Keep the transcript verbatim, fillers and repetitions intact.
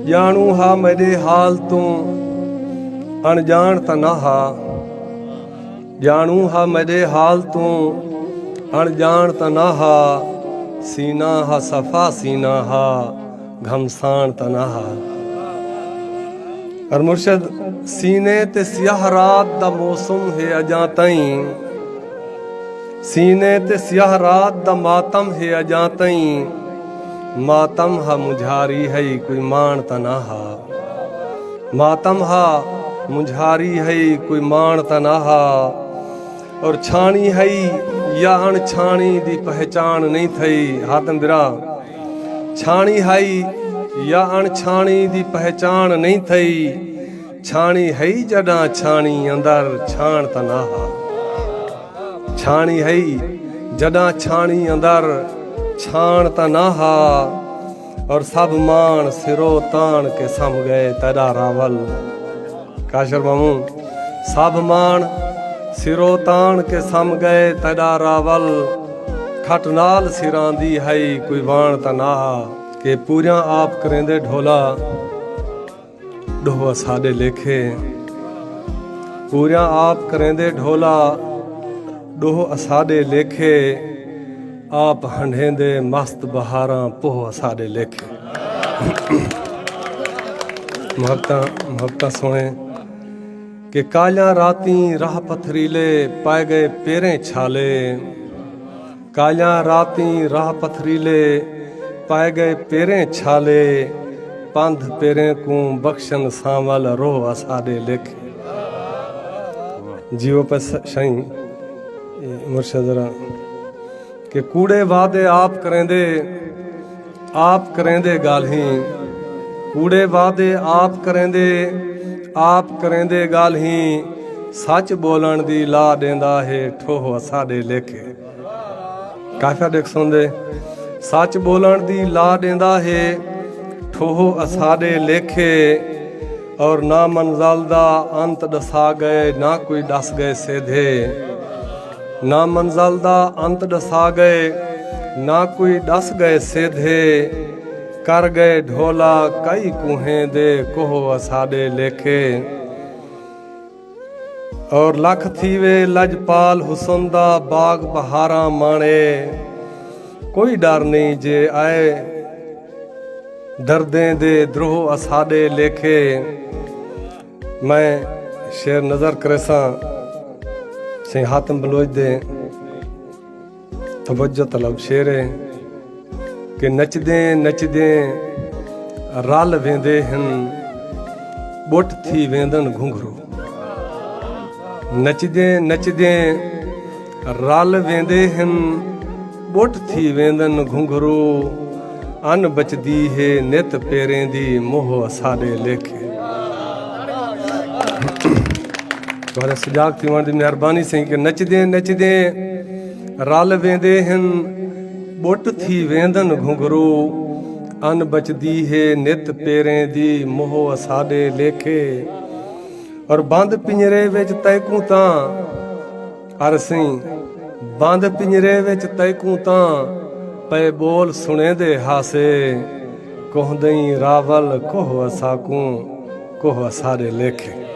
ڄاݨوں ہا میݙے حال توں اݨڄاݨ تاں نہ ہا۔ ڄاݨوں ہا میݙے حال توں اݨڄاݨ تاں نہ ہا۔ سینہ ہا صفا سینہ ہا، گھمساݨ تاں نہ ہا۔ اور مرشد، سینے تے سیاہ رات دا موسم ہے اڄاں تئیں۔ سینے تے سیاہ رات دا ماتم ہے اڄاں تئیں۔ ماتم ہا منجھاری ہئی، کوئی ماݨ تاں نہ ہا۔ ماتم ہا منجھاری ہئی، کوئی ماݨ تاں نہ ہا۔ اور چھاݨی ہئی یا اݨ چھاݨی دی پہچاݨ نئیں تھئی۔ حاتم برا، چھاݨی ہئی یا اݨ چھاݨی دی پہچاݨ نئیں تھئی۔ چھاݨی ہئی جݙاں چھاݨی اندر چھاݨ تاں نہ ہا۔ چھاݨی ہئی جݙاں چھاݨی اندر چھاݨ تاں نہ ہا۔ اور سبھ ماݨ سرو تاݨ کے سم ڳئے تیݙا راول۔ کاشر ماموں، سبھ ماݨ سرو تاݨ کے سم ڳئے تیݙا راول۔ کھٹ نال سراندی ہئی کوئی واݨ تاں نہ ہا۔ کہ پوریاں آپ کریندے ڈھولا، ݙوہ اساݙے لیکھے۔ پوریاں آپ کریندے ڈھولا، ݙوہ اساݙے لیکھے۔ آپ ہنڈھیندے مست بہاراں، پوہ اساݙے لیکھے۔ محبتاں، محبتاں سوہݨے۔ کہ کالیاں راتیں راہ پتھریلے، پائے ڳئے پیریں چھالے۔ کالیاں راتیں راہ پتھریلے، پائے ڳئے پیریں چھالے۔ پندھ پیریں کوں بخشن سانول، روہ اساݙے لیکھے۔ جیو پس شئیں، اے مرشد ذرا۔ کہ کوڑے وعدے آپ کریندے، آپ کریندے ڳالھیں۔ کوڑے وعدے آپ کریندے، آپ کریندے ڳالھیں۔ سچ ٻولݨ دی لا ݙیندا ہے، ٹھوہ اساݙے لیکھے۔ قافیہ ݙیکھ سوندے۔ سچ ٻولݨ دی لا ݙیندا ہے، ٹھوہ اساݙے لیکھے۔ اور نہ منزل دا انت ݙسا ڳئے، نہ کوئی ݙس ڳئے سیدھے۔ نہ منزل دا انت ݙسا ڳئے، نہ کوئی ݙس ڳئے سیدھے۔ کر ڳئے ڈھولا کئی کوہیں دے، کوہ اساݙے لیکھے۔ اور لکھ تھیوے لجپال حسن دا، باغ بہاراں ماݨے۔ کوئی ݙر نئیں جے آئے دردیں دے، دروہ اساݙے لیکھے۔ میں شعر نظر کریساں سئیں حاتم بلوچ دے، توجہ طلب شعر ہے کہ نچدیں نچدیں رل ویندے ہن، ٻٹ تھی ویندن گھنگھرو۔ نچدیں نچدیں رل ویندے ہن، ٻٹ تھی ویندن گھنگھرو۔ ان بچدی ہے نت پیریں دی، موہ اساݙے لیکھے۔ تہاݙے سڄاڳ تھیوݨ دی مہربانی سئیں کہ نچدیں نچدیں رل ویندے ہن، ٻٹ تھی ویندن گھنگھرو۔ ان بچدی ہے نت پیریں دی، موہ اساݙے لیکھے۔ اور بند پنجرے وچ تیکوں تاں، ارسیں بند پنجرے وچ تیکوں تاں، پئے ٻول سݨیندے ہاسے۔ کوہندئیں راول کوہ اساکوں، کوہ اساݙے لیکھے۔